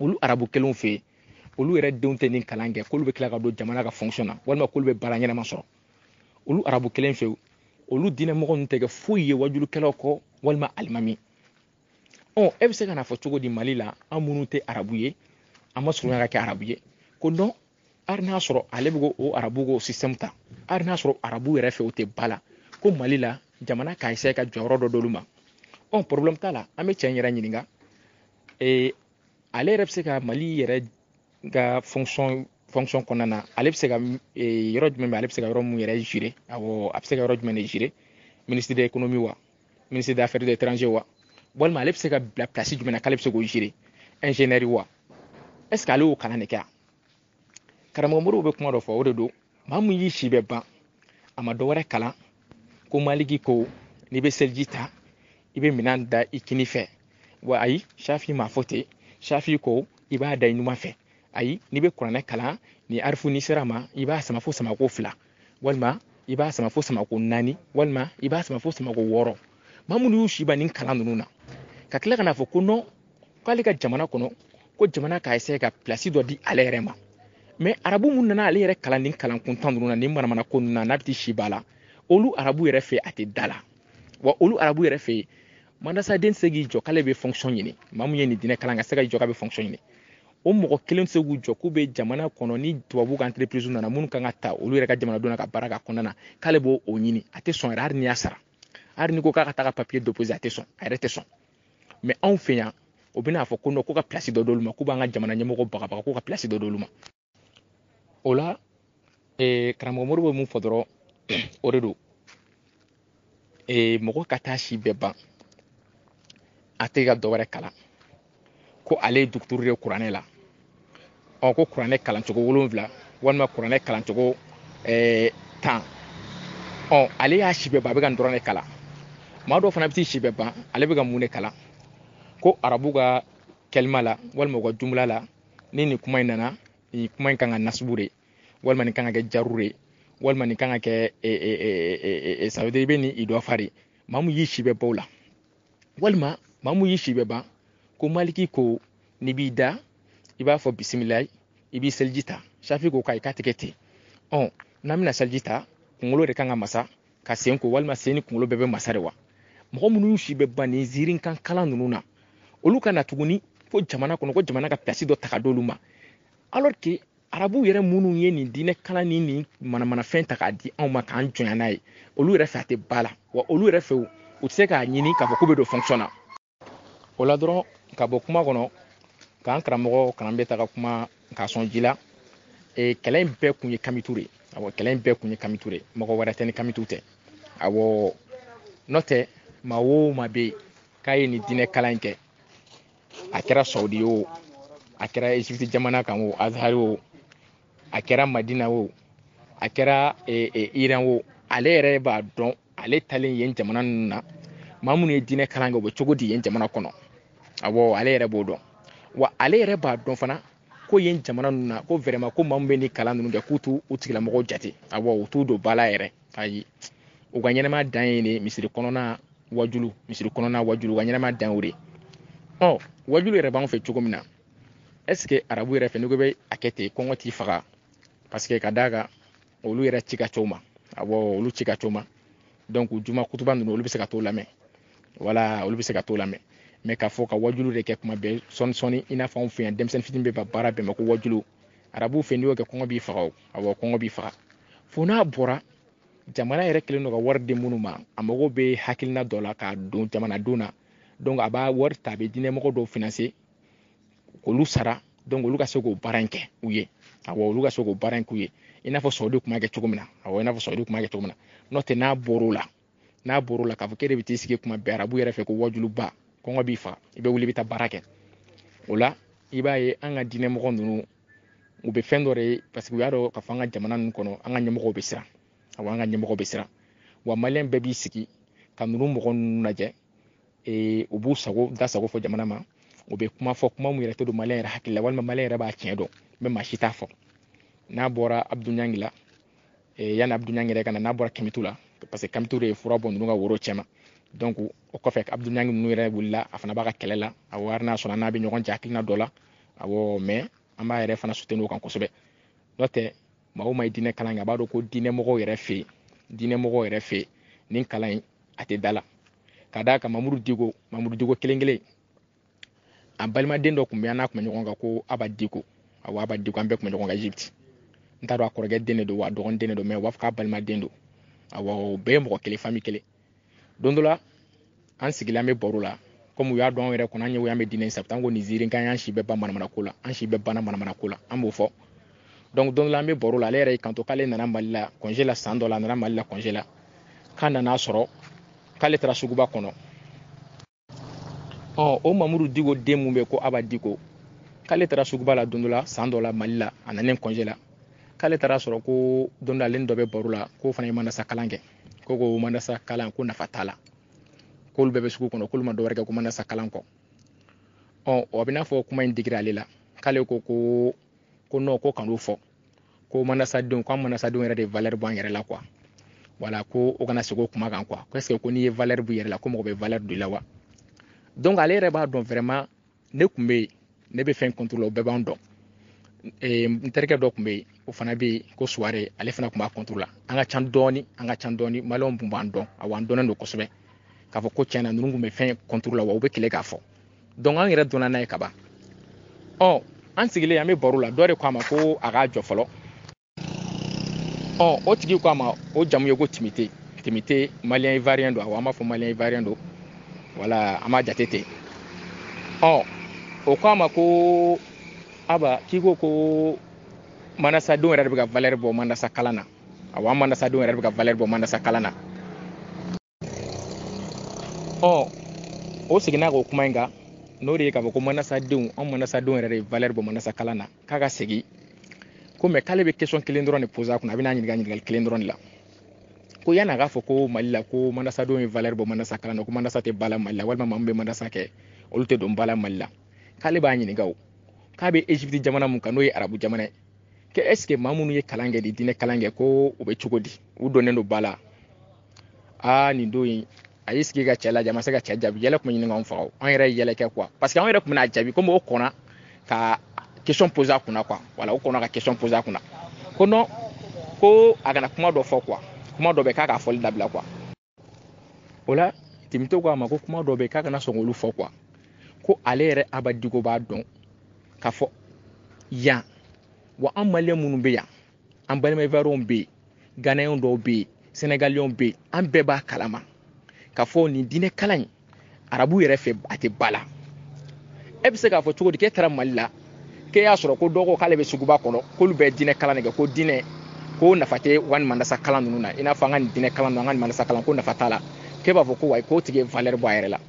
Olu arabu kelenw fɛ yen, olu yɛrɛ denw tɛ nin kalan kɛ k'olu bɛ tila ka don jamana ka fonction na, walima k'olu bɛ baara ɲɛnama sɔrɔ. Olu arabu kelen fɛ yen, olu diinɛmɔgɔ ninnu tɛ kɛ foyi ye wajulikɛlaw kɔ walima alimami. Ɔ, e bɛ se ka n'a fɔ cogo di Mali la, an minnu tɛ arabu ye, an ma surunya ka kɛ arabu ye, ko non, hali n'a sɔrɔ ale bɛ o arabu k'o système ta, hali n'a sɔrɔ arabu yɛrɛ fɛ o tɛ ba la, ko Mali la jamana k'a essayer ka jɔyɔrɔ dɔ d'olu ma. Ɔ, problème t'a la, an bɛ cɛ in yɛrɛ ɲininka. Ale yɛrɛ bɛ se ka Mali yɛrɛ ka fonction kɔnɔna na, ale bɛ se ka yɔrɔ jumɛn bɛ, ale bɛ se ka yɔrɔ mun yɛrɛ gérer? Awɔ, a bɛ se ka yɔrɔ jumɛn de gérer? Ministre de l'économie wa, ministre des affaires étrangères wa, walima ale bɛ se ka bila place jumɛn na k'ale bɛ se k'o gérer? Ingénieur wa? Est ce que ale y'o kalan de kɛ? Karamɔgɔ Moribo bɛ kuma dɔ fɔ, o de don. Maa mun y'i si bɛɛ ban, a ma dɔ wɛrɛ kalan, ko Maliki ko n'i bɛ seliji ta, i bɛ minɛn da i kini fɛ wa? Ayi, Shafi m'a fɔ ten. Shafi ko i b'a da i numan fɛ. Ayi, n'i bɛ kuranɛ kalan, ni arifu n'i sera ma, i b'a sama fo samako 2, walima i b'a sama fo samako 4, walima i b'a sama fo samako 6. Maa minnu y'u si ban nin kalan ninnu na, ka tila ka n'a fɔ ko non, k'ale ka jamana kɔnɔ, ko jamana k'a essayer ka place dɔ di ale yɛrɛ ma. Mais arabu mun nana ale yɛrɛ kalan nin kalan kuntan ninnu na, nin manamana ko ninnu na, n'a bɛ t'i si ba la, olu arabu yɛrɛ fɛ a tɛ da la. Wa olu arabu yɛrɛ fɛ yen, mandasaden tɛ se k'i jɔ k'ale bɛ fonction ɲini. Maa mun ye nin diinɛ kalan ka se ka jɔ k'a bɛ fonction ɲini, o mɔgɔ kelen tɛ se k'u jɔ k'u bɛ jamana kɔnɔ ni tubabu ka entreprise nana minnu kan ka ta olu yɛrɛ ka jamanadenw na ka baara k'a kɔnɔna na, k'ale b'o o ɲini. A tɛ sɔn yɛrɛ, hali n'i y'a sara, hali n'i ko k'a ka taa ka papier déposer, a tɛ sɔn, a yɛrɛ tɛ sɔn. Mais anw fɛ yan, o bɛna fɔ ko non, ko ka place dɔ d'olu ma, k'u b'an ka jamana ɲɛmɔgɔ bagabaga k'u ka place dɔ d'olu ma. O la, karamɔgɔ Moribo bɛ mun fɔ dɔrɔn, o de don. Mɔgɔ ka taa si bɛɛ ban, a tɛ ka dɔ wɛrɛ kalan, ko ale ye docteur de ye kuranɛ la. Ɔ, ko kuranɛ kalancogo 7 walima kuranɛ kalancogo 10. Ɔ, ale y'a si bɛɛ ban, a bɛ ka nin dɔrɔn de kalan. Maa dɔw fana bɛ t'i si bɛɛ ban, ale bɛ ka mun de kalan? Ko arabu ka kɛlima la walima u ka jumla la, ni nin kuma in nana, nin kuma in kan ka nasubu de, walima nin kan ka kɛ jaru de, walima nin kan ka kɛ, ça veut dire i bɛ nin idɔfa de. Maa mun y'i si bɛɛ ban o la, walima maa mun y'i si bɛɛ ban ko Maliki ko n'i b'i da, i b'a fɔ bisimilayi, i b'i seliji ta. Shafi ko k'ayi, k'a tɛ kɛ ten. Ɔ, n'an bɛna seliji ta, kunkolo de kan ka masa ka sen ko, walima sen ni kunkolo bɛɛ bɛ masa de wa? Mɔgɔ minnu y'u si bɛɛ ban nin ziirinkan kalan ninnu na, olu ka na tuguni ko jamana kɔnɔ, ko jamana ka place dɔ ta ka d'olu ma, alors que arabu yɛrɛ minnu ye nin diinɛ kalan ni nin manamanafɛn ta k'a di anw ma k'an jɔnya n'a ye, olu yɛrɛ fɛ a tɛ ba la. Wa olu yɛrɛ fɛ, u tɛ se k'a ɲini k'a fɔ k'u bɛ don fonction na. O la dɔrɔn, ka bɔ kuma kɔnɔ, k'an karamɔgɔ kalan bɛ ta ka kuma k'a sɔn ji la. Kɛlɛ in bɛɛ kun ye Kamitu de ye. Awɔ, kɛlɛ in bɛɛ kun ye Kamitu de ye, mɔgɔ wɛrɛ tɛ ni Kamitu tɛ. Awɔ, n'o tɛ maa o maa bɛ yen k'a ye nin diinɛ kalan in kɛ, a kɛra Saudi o, a kɛra Egypte jamana kan o, Azhar o, a kɛra Madina o, a kɛra Iran o, ale yɛrɛ b'a dɔn ale talen yen jamana ninnu na, maa minnu ye diinɛ kalan kɛ, u bɛ cogo di yen jamana kɔnɔ. Awɔ, ale yɛrɛ b'o dɔn. Wa ale yɛrɛ b'a dɔn fana ko yen jamana ninnu na, ko vraiment ko maa min bɛ nin kalan ninnu kɛ, k'u t'u tigilamɔgɔw jate. Awɔ, u t'u don ba la yɛrɛ. Ayi, u ka ɲɛnɛmaya dan ye nin misiri kɔnɔna wajulu, misiri kɔnɔna wajulu, u ka ɲɛnɛmaya dan y'o de ye. Ɔ wajulu yɛrɛ b'an fɛ cogo min na, est ce que arabu yɛrɛ fɛ n'i ko bɛ a kɛ ten, kɔngɔ t'i faga? Parce que ka d'a kan olu yɛrɛ ci ka c'o ma. Awɔ, olu ci ka c'o ma. Donc juma kutuba ninnu, olu bɛ se ka t'o lamɛn. Wala olu bɛ se ka t'o lamɛn. Mais k'a fɔ ka wajulu de kɛ kuma bɛɛ sɔɔni sɔɔni, i n'a fɔ anw fɛ yan denmisɛnnin fitinin bɛ ban baara bɛɛ ma ko wajulu, arabuw fɛ n'i y'o kɛ kɔngɔ b'i faga o. Awɔ, kɔngɔ b'i faga. Fo n'a bɔra jamana yɛrɛ kɛlen don ka wari di minnu ma, a mago bɛ hakilina dɔ la k'a don jamanadenw na. Donc a b'a wari ta, a bɛ diinɛmɔgɔ dɔw financer k'olu sara, donc olu ka se k'o baara in kɛ u ye. Awɔ, olu ka se k'o baara in k'u ye, i n'a fɔ Sɔdi tun b'a kɛ cogo min na. Awɔ, i n'a fɔ Sɔdi tun b'a kɛ cogo min na. N'o tɛ, n'a bɔr'o la, n'a bɔr'o la k'a fɔ k'e de bɛ t'i sigi kuma bɛɛ arabu yɛrɛ fɛ ko wajuluba, kɔngɔ b'i faga, i bɛ wuli i bɛ taa baara kɛ. O la i b'a ye an ka diinɛmɔgɔ ninnu, u bɛ fɛn dɔ de ye, parce que u y'a dɔn k'a fɔ an ka jamana ninnu kɔnɔ, an ka ɲɛmɔgɔw bɛ siran. Awɔ, an ka ɲɛmɔgɔw bɛ siran. Wa maliyɛn bɛɛ b'i sigi ka ninnu mɔgɔ ninnu lajɛ, u b'u sago da sago fɔ jamana ma, u bɛ kuma fɔ, kuma mun yɛrɛ tɛ don maliyɛn yɛrɛ hakili la, walima maliyɛn yɛrɛ b'a tiɲɛ dɔn, mais maa si t'a fɔ. N'a bɔra Abdou Niang la, yanni Abdou Niang yɛrɛ ka na, n'a bɔra Kamitu la, parce que Kamitu de ye fura bɔ ninnu ka woro cɛma. Donc o kɔfɛ Abdou Niang ninnu yɛrɛ wulila, a fana b'a ka kɛlɛ la. Awɔ, hali n'a sɔrɔ n'a bɛ ɲɔgɔn cɛ hakilina dɔ la. Awɔ, mais an b'a yɛrɛ fana soutenir o kan kosɛbɛ. N'o tɛ, maa o maa ye diinɛ kalan kɛ, a b'a dɔn ko diinɛmɔgɔw yɛrɛ fɛ yen, diinɛmɔgɔw yɛrɛ fɛ yen, nin kalan in a tɛ da la. Ka d'a kan Mamudu Diko, Mamudu Diko kelen kelen, a balimaden dɔ tun bɛ an n'a tun bɛ ɲɔgɔn kan ko Aba Diko. Awɔ, Aba Diko, an bɛɛ tun bɛ ɲɔgɔn kan Egypte. N t'a dɔn a kɔrɔkɛ den de don wa a dɔgɔnin den de don, mais u b'a fɔ k'a balimaden don. Awɔ, o bɛɛ ye mɔgɔ kelen, famille kelen. Don dɔ la an sigilen an bɛ baro la, komi u y'a dɔn anw yɛrɛ kɔnɔ, an ɲɛ an bɛ diinɛ sabu an ko nin ziiri k'an y'an si bɛɛ ban manamana ko la, an si bɛɛ banna manamana ko la, an b'o fɔ. Donc don dɔ la an bɛ baro la, ale yɛrɛ y'i kanto k'ale nana Mali la congé la san dɔ la, a nana Mali la congé la, k'a nana sɔrɔ k'ale taara suguba kɔnɔ. Ɔ o Mamudu Diko den mun bɛ ko Aba Diko, k'ale taara suguba la don dɔ la san dɔ la Mali la, a nalen congé la, k'ale taara sɔrɔ ko don dɔ ale ni dɔ bɛ baro la, k'o fana ye manasa kalan kɛ, ko manasa kalan ko nafa t'a la, k'olu bɛɛ bɛ sugu kɔnɔ, k'olu ma dɔwɛrɛ kɛ ko manasa kalan kɔ. Ɔ o bɛ n'a fɔ kuma in digira ale la, k'ale ko ko ko non, ko kan'o fɔ, ko manasadenw, ko an manasadenw yɛrɛ de valeur bɔ an yɛrɛ la quoi. Wala ko o kana segin o kuma kan quoi. Ko est-ce que ko n'i ye valeur bɔ i yɛrɛ la, ko mɔgɔ bɛ valeur don i la wa? Donc ale yɛrɛ b'a dɔn vraiment, ne tun bɛ yen, ne bɛ fɛn contre la, o bɛɛ b'an dɔn. N terikɛ dɔ tun bɛ yen, o fana bɛ yen ko Suware, ale fana tun b'a contre la. An ka ca dɔɔni, an ka ca dɔɔni, maliyɛnw tun b'an dɔn. Awɔ, an dɔnnen don kosɛbɛ k'a fɔ ko tiɲɛ na ninnu tun bɛ fɛn contre la, wa u bɛ kɛlɛ k'a fɔ. Donc an yɛrɛ dɔnna n'a ye ka ban. Ɔ an sigilen an bɛ baro la, dɔ de ko a ma ko a k'a jɔ fɔlɔ. Ɔ o tigi ko a ma, o jamu ye ko Timite. Timite maliyɛn ivoirien don. Awɔ, an b'a fɔ maliyɛn ivoirien don, wala an b'a jate ten. Ɔ o ko a ma ko Aba, k'i ko ko manasadenw yɛrɛ de bɛ ka valeur bɔ manasa kalan na. Awɔ, an manasadenw yɛrɛ de bɛ ka valeur bɔ manasa kalan na. Ɔ o seginna k'o kuma in kan, n'o de ye k'a fɔ ko manasadenw, an manasadenw yɛrɛ de ye valeur bɔ manasa kalan na, k'a ka segin ko mais k'ale bɛ question kelen dɔrɔn de poser a kunna, a bɛna ɲininka ɲininkali kelen dɔrɔn de la, ko yanni a k'a fɔ ko Mali la ko manasadenw ye valeur bɔ manasa kalan na, ko manasa tɛ ba la Mali la, walima maa min bɛ manasa kɛ olu tɛ don ba la Mali la, k'ale b'a ɲininka o k'a bɛ Egypte jamana mun kan, n'o ye arabu jamana ye, ko est ce que maa minnu ye kalan kɛ, di diinɛ kalan kɛ, ko u bɛ cogo di, u donnen don ba la? Aa nin don in a y'i sigi ka cɛ lajɛ, a ma se ka cɛ jaabi. Yɛlɛ tun bɛ ɲini k'anw faga, an yɛrɛ ye yɛlɛ kɛ quoi, parce que anw yɛrɛ tun bɛna jaabi komi o kɔnna ka question poser a kunna quoi. Voilà, o kɔnna ka question poser a kunna ko non, ko a kana kuma dɔ fɔ quoi, kuma dɔ bɛ k'a k'a fɔli dabila quoi. O la Timito ko a ma ko kuma dɔ bɛ k'a kana sɔn k'olu fɔ quoi, ko ale yɛrɛ Aba Diko b'a dɔn k'a fɔ yan wa an maliyɛn minnu bɛ yan, an balima ivoiriyɛnw bɛ yen, ghanayɛnw dɔw bɛ yen, sénégaliyɛnw bɛ yen, an bɛɛ b'a kalama k'a fɔ nin diinɛ kalan in arabu yɛrɛ fɛ a tɛ ba la. E bɛ se k'a fɔ cogo di k'e taara Mali la, k'e y'a sɔrɔ ko dɔ ko k'ale bɛ suguba kɔnɔ, k'olu bɛ diinɛ kalan de kɛ, ko diinɛ ko nafa tɛ u ka nin manasa kalan ninnu na, i n'a fɔ an ka nin diinɛ kalan ninnu, an ka nin manasa kalan ko nafa t'a la, k'e b'a fɔ ko wayi k'o tigi ye valeur bɔ a yɛrɛ la.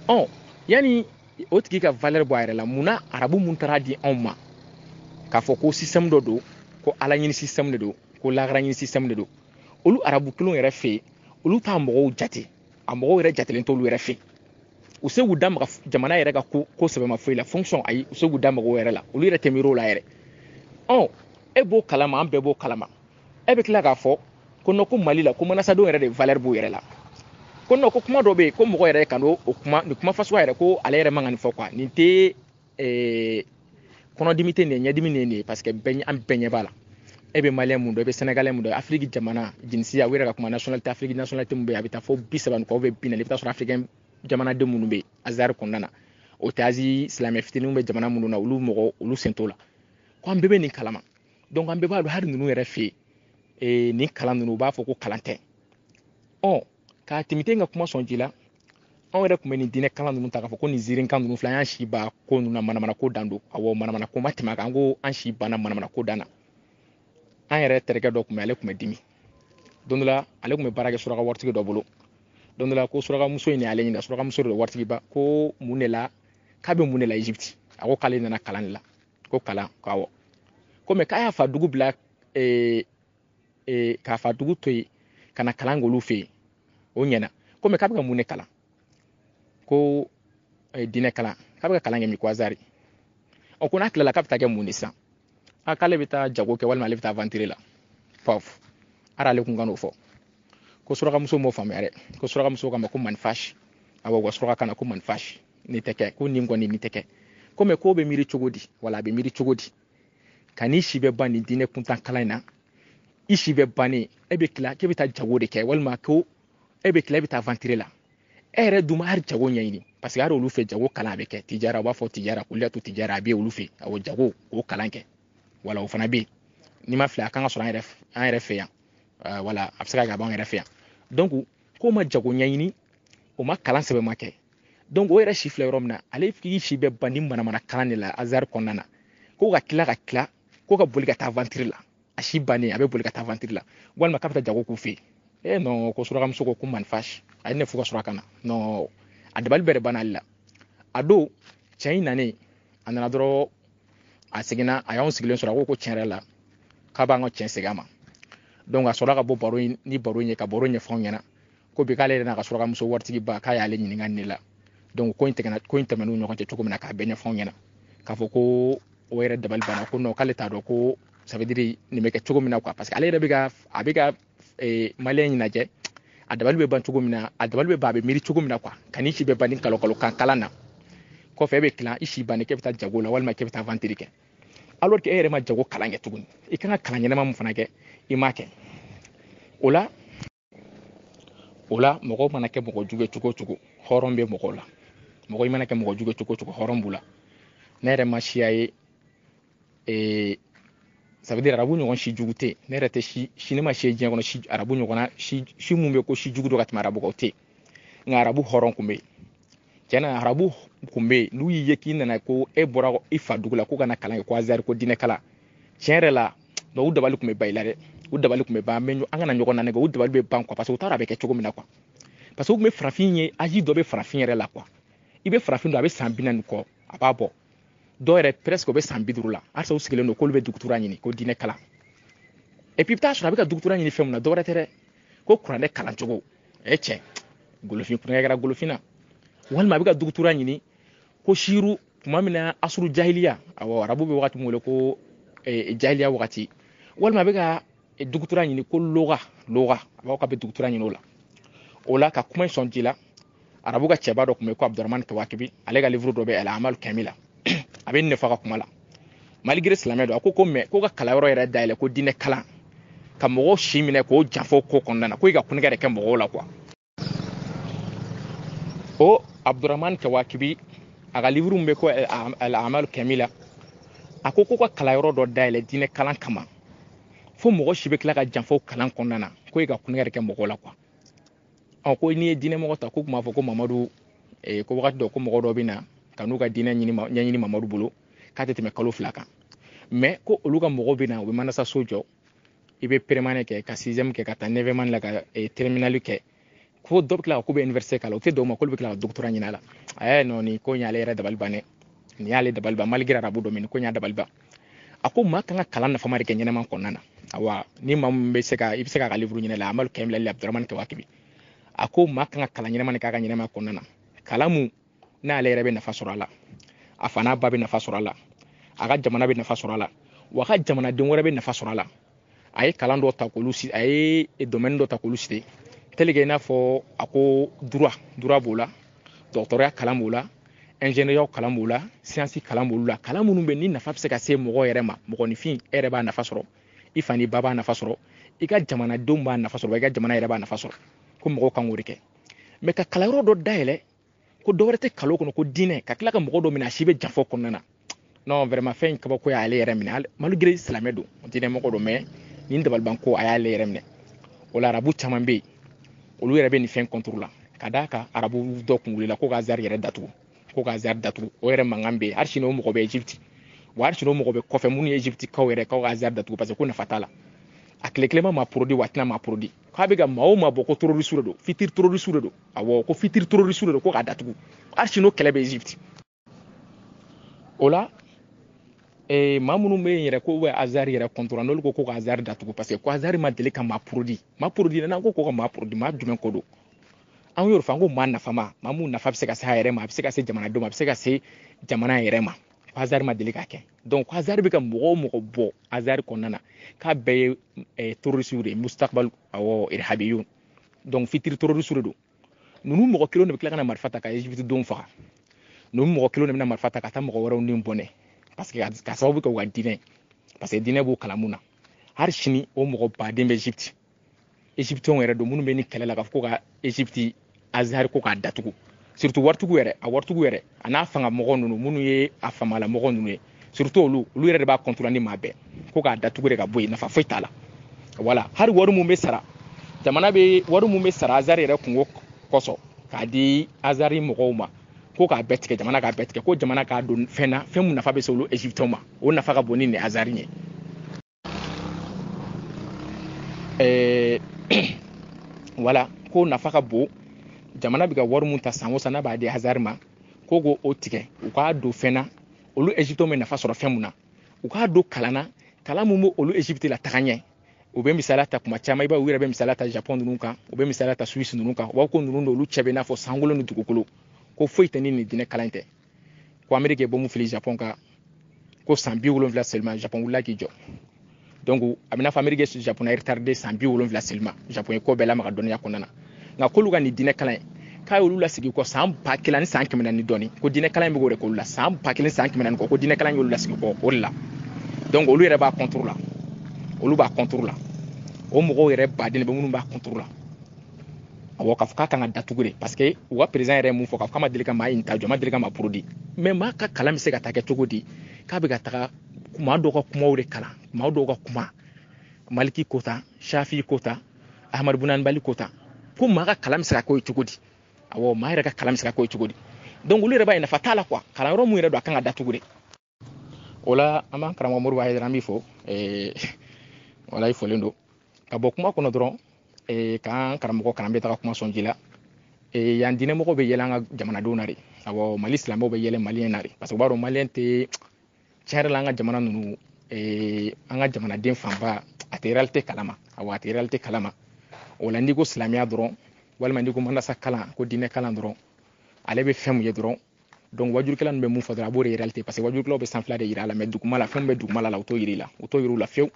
Ɔ yanni o tigi ka valeur bɔ a yɛrɛ la, munna arabu mun taara di anw ma k'a fɔ ko système dɔ don, ko ala ɲini système de don, ko lahara ɲini système de don, olu arabu kelenw yɛrɛ fɛ yen, olu t'a mɔgɔw jate, a mɔgɔw yɛrɛ jatelen t'olu yɛrɛ fɛ yen. U se k'u da maga jamana yɛrɛ ka ko sɛbɛma foyi la, fonction ayi, u se k'u da maga o yɛrɛ la, olu yɛrɛ tɛ miiri o la yɛrɛ. Ɔ e b'o kalama, an bɛɛ b'o kalama, e bɛ tila k'a fɔ ko non, ko Mali la ko manasadenw yɛrɛ de valeur b'u yɛrɛ la. Ko non, ko kuma dɔ bɛ yen ko mɔgɔ yɛrɛ ka n'o kuma, nin kuma fasuguya yɛrɛ, ko ale yɛrɛ man ka nin fɔ quoi. Nin tɛ kɔnɔdimi tɛ nin ye, ɲɛdimi nin ye, parce que bɛɛ, an bɛɛ ɲɛ b'a la. E bɛ malien mun dɔn, e bɛ sénégalais mun dɔn, Afiriki jamana jinsiya, u yɛrɛ ka kuma nationalité, Afiriki nationalité mun bɛ yen, a bɛ taa fo 30 ni kɔ, 40, i bɛ taa sɔrɔ africain jamanaden minnu bɛ yen Azhar kɔnɔna na, o tɛ Asie silamɛ fitininw bɛ jamana minnu na, olu mɔgɔ olu sen t'o la. Ko an bɛɛ bɛ nin kalama. Donc an bɛɛ b'a dɔn hali ninnu yɛrɛ fɛ yen, nin kalan ninnu, u b'a fɔ ko kalan tɛ. Ɔ k'a timite ka kuma sɔn ji la, anw yɛrɛ tun bɛ nin diinɛ kalan ninnu ta k'a fɔ ko nin ziirikan ninnu filɛ, an y'an si ban ko ninnu na, manamana ko dan don. Awɔ, manamana ko ma tɛmɛ a kan, an ko an si banna manamana ko dan na. An yɛrɛ terikɛ dɔ tun bɛ, ale tun bɛ dimi don dɔ la, ale tun bɛ baara kɛ suraka waritigi dɔ bolo. Don dɔ la, ko surakamuso in y'ale ɲininka, surakamuso de waritigi ba, ko mun de la k'a bɛ mun de la Egypte? A ko k'ale nana kalan de la. Ko kalan? Ko awɔ. Ko mɛ k'a y'a fa dugu bila, k'a fa dugu to yen ka na kalan k'olu fɛ yen, o ɲɛna. Ko mɛ k'a bɛ ka mun de kalan? Ko diinɛ kalan. K'a bɛ ka kalan kɛ min? Ko Azari. Ɔ ko n'a tilala, k'a bɛ taa kɛ mun de sisan? A k'ale bɛ taa jago kɛ, walima ale bɛ taa aventure la. Paf, ara ale kun ka n'o fɔ. Ko surakamuso m'o faamuya dɛ. Ko surakamuso k'a ma ko manifasi. Awɔ, wa suraka kana ko manifasi nin tɛ kɛ, ko nin kɔni nin tɛ kɛ. Ko mɛ k'o bɛ miiri cogo di? Wala a bɛ miiri cogo di ka n'i si bɛ ban nin diinɛ kuntan kalan in na, i si bɛ bannen, e bɛ tila k'e bɛ taa jago de kɛ, walima ko e bɛ tila e bɛ taa aventure la, e yɛrɛ dun ma hali jago ɲɛɲini? Parce que hali olu fɛ, jago kalan a bɛ kɛ tijara, u b'a fɔ tijara, kuliyatu tijara, a bɛ olu fɛ. Awɔ, jago k'o kalan kɛ, wala o fana bɛ yen. N'i ma fili, a kan ka sɔrɔ an yɛrɛ fɛ yan. Wala a bɛ se ka kɛ a b'an yɛrɛ fɛ yan. Donc k'o ma jago ɲɛɲini, o ma kalan sɛbɛn ma kɛ. Donc o yɛrɛ si filɛ yɔrɔ min na, ale k'i si bɛ ban ni manamana kalan de la Azhar kɔnɔna na, ko ka tila ka tila ko ka boli ka taa aventure la, a si bannen, a bɛ boli ka taa aventure la, walima k'a bɛ taa jago k'u fɛ yen. Eh non, ko surakamuso ko ko manifasi, a ye ne fo ka sɔrɔ a ka na. Non, a dabali bɛɛ de banna ale la. A don cɛ in nanen, a nana dɔrɔn, a seginna, a y'anw sigilen sɔrɔ, a ko ko tiɲɛ yɛrɛ la k'a b'an ka cɛn segin a ma. Donc a sɔrɔla ka bɔ baro in ni baro in ye, ka baro ɲɛfɔ anw ɲɛna ko bi k'ale yɛrɛ n'a ka surakamuso waritigi ba, k'a y'ale ɲininka nin de la. Donc ko in tɛmɛna, ko in tɛmɛn'u ɲɔgɔn cɛ cogo min na, k'a bɛɛ ɲɛfɔ anw ɲɛna, k'a fɔ ko o yɛrɛ dabali banna, ko non, k'ale t'a dɔn ko ça veut dire nin bɛ kɛ cogo min na quoi. Parce que ale yɛrɛ bɛ ka, a bɛ ka malien in lajɛ, a dabali bɛ ban cogo min na, a dabali bɛ ban, a bɛ miiri cogo min na quoi. Ka n'i si bɛ ban ni kalo kalo kan kalan na, kɔfɛ e bɛ tila i si bannen k'e bɛ taa jago la, walima k'e bɛ taa aventure kɛ, alors que e yɛrɛ ma jago kalan kɛ tuguni. I kan ka kalan ɲɛnama mun fana kɛ, i m'a kɛ. O la mɔgɔw mana kɛ mɔgɔ jugu ye cogo o cogo, hɔrɔn bɛ mɔgɔw la. Mɔgɔ i mana kɛ mɔgɔ jugu ye cogo o cogo, hɔrɔn b'u la. Ne yɛrɛ ma siya ye, ça veut dire arabu ɲɔgɔn si jugu tɛ. Ne yɛrɛ tɛ si si, ne ma si ye diɲɛ kɔnɔ si arabu ɲɔgɔnna si, si mun bɛ ko si jugu dɔ ka tɛmɛ arabu kan, o tɛ yen. Nka arabu hɔrɔn kun bɛ yen tiɲɛna, arabu kun bɛ yen. N'u y'i ye k'i nana, ko e bɔra i fa dugu la ko ka na kalan kɛ ko Azari, ko diinɛ kalan, tiɲɛ yɛrɛ la, u dabali kun bɛ ban i la dɛ. U dabali kun bɛ ban, an kana ɲɔgɔn na, u dabali bɛ ban quoi, parce que u t'a dɔn a bɛ kɛ cogo min na quoi. Parce que u tun bɛ farafin ye, âge dɔ bɛ farafin yɛrɛ la quoi. I bɛ farafin dɔn, a bɛ san 40 kɔ, a b'a bɔ dɔw yɛrɛ presque o bɛ san 50 la, halisa u sigilen don k'olu bɛ dugutura ɲini ko diinɛ kalan. Et puis i bɛ taa sɔrɔ a bɛ ka dugutura ɲini fɛn mun na, dɔwɛrɛ tɛ dɛ, ko kuranɛ kalan cogo. E cɛ, golofin kuranɛ kɛra golofin na, walima a bɛ ka dugutura ɲini ko siiru tuma min na, asuru jahiliya. Awɔ, arabu bɛ wagati min wele ko jahiliya wagati. Walima a bɛ ka dugutura ɲini ko loga loga, a b'a fɔ k'a bɛ dugutura ɲini o la. O la ka kuma in sɔn ji la, arabu ka cɛba dɔ tun bɛ yen ko Abdurahman Kawakibi, ale ka livre dɔ bɛ Al Amal Kamila, a bɛ nin de fɔ a ka kuma la. Malgré silamɛ don, a ko ko mɛ ko ka kalanyɔrɔ yɛrɛ dayɛlɛ ko diinɛ kalan, ka mɔgɔw si minɛ k'o janfa ko kɔnɔna na, ko i ka kunnekɛ de kɛ mɔgɔw la quoi. O Abdurahman Kawakibi, a ka livre min bɛ ko Al Amal Kamila, a ko ko ka kalanyɔrɔ dɔ dayɛlɛ diinɛ kalan kama, fo mɔgɔ si bɛ tila ka janfa o kalan kɔnɔna na, ko i ka kunnekɛ de kɛ mɔgɔw la quoi. Ɔ ko n'i ye diinɛ mɔgɔ ta, ko tun b'a fɔ ko Mamadu, ko wagati dɔ ko mɔgɔ dɔ bɛ na ka n'u ka diinɛ ɲini ɲɛɲini Mamadu bolo, k'a tɛ tɛmɛ kalo 2 kan. Mɛ ko olu ka mɔgɔw bɛ na, u bɛ manasa so jɔ, i bɛ première kɛ ka sixième kɛ ka taa neuvième la, ka terminale kɛ, ko dɔ bɛ tila ka k'u bɛ université kalan, o tɛ dɔw ma k'olu bɛ tila ka doctorat ɲini a la. Ɛɛ non, nin ko in y'ale yɛrɛ dabali ban dɛ, nin y'ale dabali ban. Malgré arabu dɔ, nin ko in y'a dabali ban. A ko maa kan ka kalan nafama de kɛ ɲɛnɛma kɔnɔna na. Awa, ni maa min bɛ se ka, i bɛ se k'a ka livre ɲini la, Amalu Kɛmɛ la, Abdurahmani Kawakibi, a ko maa kan ka kalan ɲɛnɛma de k'a ka ɲɛnɛma kɔnɔna na, kalan mun n'ale yɛrɛ bɛ nafa sɔrɔ a la, a fa n'a ba bɛ nafa sɔrɔ a la, a ka jamana bɛ nafa sɔrɔ a la, wa a ka jamanaden wɛrɛ bɛ nafa sɔrɔ a la. A ye kalan dɔ ta k'olu si, a ye domaine dɔ ta k'olu cité, Tel que i n'a fɔ a ko droit b'o la, dɔgɔtɔrɔya kalan b'o la, ingénieur kalan b'o la, science kalan b'olu la, kalan minnu bɛ ni nafa bɛ se ka se mɔgɔ yɛrɛ ma, mɔgɔninfin e yɛrɛ b'a nafa sɔrɔ, i fa ni ba b'a nafa sɔrɔ, i ka jamanadenw b'a nafa sɔrɔ, i ka jamana yɛrɛ b'a nafa sɔrɔ, ko mɔgɔw kan k'o de kɛ. Mais ka kalanyɔrɔ dɔ dayɛlɛ ko dɔ wɛrɛ tɛ kalon kɔnɔ ko diinɛ, ka tila ka mɔgɔ dɔ minɛ a si bɛ janfɔ kɔnɔna na, non, vraiment fɛn in kabako y'ale yɛrɛ minɛ, malgré silamɛ don, diinɛ mɔgɔ don, mais nin dabaliban ko a y'ale yɛrɛ minɛ. O la arabu caman bɛ yen, olu yɛrɛ bɛ nin fɛn contre la, ka d'a kan arabu dɔ kun wulila ko ka Azhar yɛrɛ datugu, ko ka Azhar datugu, o yɛrɛ mankan bɛ yen hali sini, o mɔgɔ bɛ Egypte, wa hali sini o mɔgɔ bɛ kɔfɛ minnu ye Egypte kaw yɛrɛ k'aw ka Azhar datugu, parce que ko nafa t'a la, a tile kelen ma produit wa a tɛna ma produit, k'a bɛ ka maa o maa bɔ ko terroriste de don, futur terroriste de don, awɔ, ko futur terroriste de don, ko k'a datugu, hali sini o kɛlɛ bɛ Egypte. O la maa minnu bɛ yen yɛrɛ ko bɛ Azhar yɛrɛ contre, n'olu ko ko ka Azhar datugu, parce que ko Azhar ma deli ka maa produit, maa produit, n'an ko ko ka maa produit, maa jumɛn ko don? An y'o fɔ, an ko maa nafama, maa mun nafa bɛ se ka se a yɛrɛ ma, a bɛ se ka se jamanadenw ma, a bɛ se ka se jamana yɛrɛ ma, ko Azhar ma deli ka kɛ. Donc ko Azhar bɛ ka mɔgɔ o mɔgɔ bɔ Azhar kɔnɔna na, k'a bɛɛ ye terroriste de ye, mustakbal, awɔ, irhabiyun, donc futur terroriste de don. Ninnu mɔgɔ kelen de bɛ tila ka na marifa ta ka Egypte denw faga, ninnu mɔgɔ kelen de bɛna marifa ta ka taa mɔgɔ wɛrɛw ni bɔnɛ, parce que ka sababu kɛ u ka diinɛ, parce que diinɛ b'o kalan mun na. Hali sini o mɔgɔ baden bɛ Egypte, Égyptiens yɛrɛ don minnu bɛ ni kɛlɛ la k'a fɔ ko ka Egypte Azhar ko k'a datugu, surtout waritigiw yɛrɛ, a waritigiw yɛrɛ a n'a fanga mɔgɔ ninnu minnu ye a famala mɔgɔ ninnu ye, surtout olu yɛrɛ de b'a contrôler ni maa bɛɛ, ko k'a datugu de ka bɔ yen, nafa foyi t'a la. Voilà, hali wari mun bɛ sara, jamana bɛ wari mun bɛ sara Azhar yɛrɛ kungo kosɔn k'a di Azhar mɔgɔw ma, ko k'a bɛɛ tigɛ, jamana k'a bɛɛ tigɛ, ko jamana k'a don fɛn na, fɛn mun nafa bɛ se olu Égyptiens ma, o nafa ka bon ni nin Azhar ye. Voilà, ko nafa ka bon, jamana bɛ ka wari mun ta san o san n'a b'a di Azhar ma, ko k'o tigɛ, u k'a don fɛn na, olu Égyptiens bɛ nafa sɔrɔ fɛn mun na, u k'a don kalan na, kalan mun bɛ olu Égypte la taga ɲɛ. U bɛ misaliya ta kuma caman, i b'a ye u yɛrɛ bɛ misaliya ta Japon ninnu kan, u bɛ misaliya ta Suisse ninnu kan, u b'a fɔ ko ninnu n'olu cɛ bɛ i n'a fɔ sankolo ni dugukolo, ko foyi tɛ ni nin diinɛ kalan tɛ, ko Amérique ye bombe fili Japon kan, ko san 70 seulement Japon wulila k'i jɔ. Donc a bɛ n'a fɔ Amérique ye Japon na retardé san 70 seulement, Japon ye ko bɛɛ lamaga dɔnniya kɔnɔna na, nka k'olu ka nin diinɛ kalan in k'a y'olu lasigi kɔ san 1000 ni san 400 dɔɔni, ko diinɛ kalan in bɛ k'o de k'olu la san 1000 san 400 kɔ, ko diinɛ kalan y'olu lasigi kɔ o de la. Donc olu yɛrɛ b'a contre la, olu b'a contre la, o mɔgɔw yɛrɛ baden de bɛ minnu b'a contre la. Awɔ, k'a fɔ k'a kan ka datugu de, parce que u ka président yɛrɛ ye mun fɔ, k'a fɔ k'a ma deli ka maa in ta jɔ, a ma deli ka maa produit, mais maa ka kalan bɛ se ka taa kɛ cogo di, k'a bɛ ka taga maa dɔw ka kumaw de kalan, maa dɔw ka kuma, Maliki ko tan, Shafi ko tan, Ahmadu Bun Hanbali ko tan, ko maa ka kalan bɛ se ka k'o ye cogo di? Awɔ, maa yɛrɛ ka kalan bɛ se ka k'o ye cogo di? Donc olu yɛrɛ b'a ye nafa t'a la quoi, kalanyɔrɔ mun yɛrɛ don a kan ka datugu de. O la an b'an karamɔgɔ Moribo Hayidara an b'i fo, wala i folen don ka bɔ kuma kɔnɔ dɔrɔn, k'an karamɔgɔ kalan bɛ taga kuma sɔn ji la. Yan diinɛmɔgɔw bɛ yɛlɛ an ka jamanadenw na de, awɔ, Mali silamɛw bɛ yɛlɛ maliyɛn na de, parce que u b'a dɔn maliyɛn tɛ tiɲɛ yɛrɛ la, an ka jamana ninnu, an ka jamanaden fanba a tɛ réalité kalama, awɔ, a tɛ réalité kalama. O la n'i ko silamɛya dɔrɔn, walima n'i ko manasa kalan, ko diinɛ kalan dɔrɔn, ale bɛ fɛn mun ye dɔrɔn, donc wajurukɛla ninnu bɛ mun fɔ dɔrɔn, a b'o de réalité, parce que wajurukɛlaw bɛ sanfɛla de yira a la, mais duguma la, fɛn min bɛ duguma la, u t'o yir'i la, u t'o yir'u la fiyewu,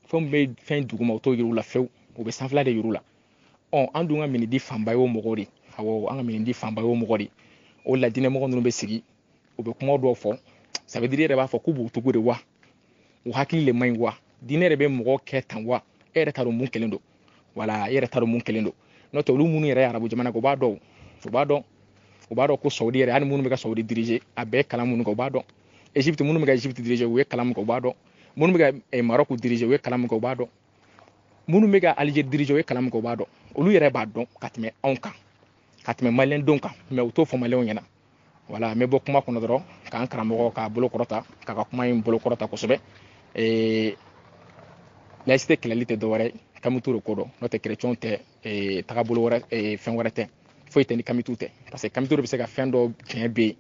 fɛn min bɛ fɛn duguma, u t'o yir'u la fiyewu, u bɛ sanfɛla de yir'u la. Ɔ an dun ka minidi fanba y'o mɔgɔw de, awɔ, an ka minidi fanba y'o mɔgɔ de. O la diinɛmɔgɔ ninnu bɛ sigi, u bɛ kuma dɔw fɔ, ça veut dire i yɛrɛ b'a fɔ k'u b'u tugu de wa, u hakili le man ɲi wa, diinɛ yɛrɛ bɛ mɔgɔ kɛ tan wa, e yɛrɛ t'a dɔn mun kɛlen don, wala e yɛrɛ t'a dɔn mun kɛlen don. N'o tɛ olu minnu yɛrɛ ye arabu jamana kɛ, u b'a dɔn, u b'a dɔn, u b'a dɔn ko Saudi yɛrɛ, hali minnu bɛ ka Saudi diriger, a bɛɛ kalan minnu kɛ, u b'a dɔn. Egypte minnu bɛ ka Egypte diriger, u ye kalan min kɛ, u b'a dɔn. Minnu bɛ ka Maroc diriger, u ye kalan min kɛ, u b'a dɔn. Minnu bɛ ka Algérie diriger, u ye kalan min kɛ, u b'a dɔn. Olu yɛrɛ b'a dɔn ka tɛmɛ anw kan, ka tɛmɛ maliyɛndenw kan, mais u t'o fɔ maliyɛnw ɲɛna. Wala n bɛ bɔ kuma kɔnɔ dɔrɔn k'an karamɔgɔ k'a bolo kɔrɔta, k'a ka kuma in bolo kɔrɔta kosɛbɛ. Laïcité kɛlɛli tɛ dɔwɛrɛ ye, kamitu de ko dɔn, n'o tɛ chrétien tɛ, tagabolo wɛrɛ, fɛn wɛrɛ tɛ, foyi tɛ ni kamitu tɛ, parce que kamitu de bɛ se ka fɛn dɔ tiɲɛ bɛ yen,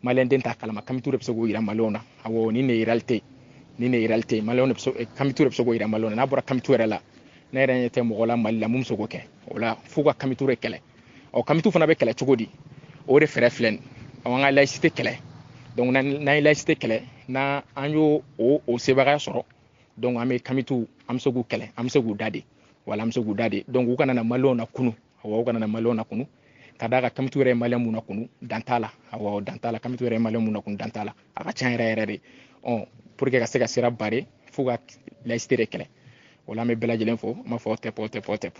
maliyɛnden t'a kalama, kamitu de bɛ se k'o yira maliyɛnw na. Awɔ, nin de ye réalité, nin de ye réalité, maliyɛnw de bɛ se, kamitu de bɛ se k'o yira maliyɛnw na. N'a bɔra kamitu yɛrɛ la, ne yɛrɛ ɲɛ tɛ mɔgɔ la Mali la mun bɛ se k'o kɛ. O la f'u ka kamitu de kɛlɛ. Ɔ kamitu fana bɛ kɛlɛ cogo di? O de fɛɛrɛ filɛ nin ye, an ka laïcité kɛlɛ. Donc n'an ye laïcité kɛlɛ, n'an y'o o sebagaya sɔrɔ, donc an bɛ kamitu, an bɛ se k'u kɛlɛ, an bɛ se k'u da de. Wala an bɛ se k'u da de. Donc u kana na maliyɛnw na kunu. Awɔ, u kana na maliyɛnw na kunu, ka d'a kan Kamitu yɛrɛ ye maliyɛn mun na kunu, dan t'a la. Awɔ, dan t'a la. Kamitu yɛrɛ ye maliyɛn mun na kunu, dan t'a la. A ka ca yɛrɛ yɛrɛ de. Ɔ, pour que ka se ka sira barrer, fo ka laïcité de kɛlɛ. O la, an bɛ bɛɛ lajɛlen fo. An b'a fɔ tɛpɔ tɛpɔ tɛpɔ.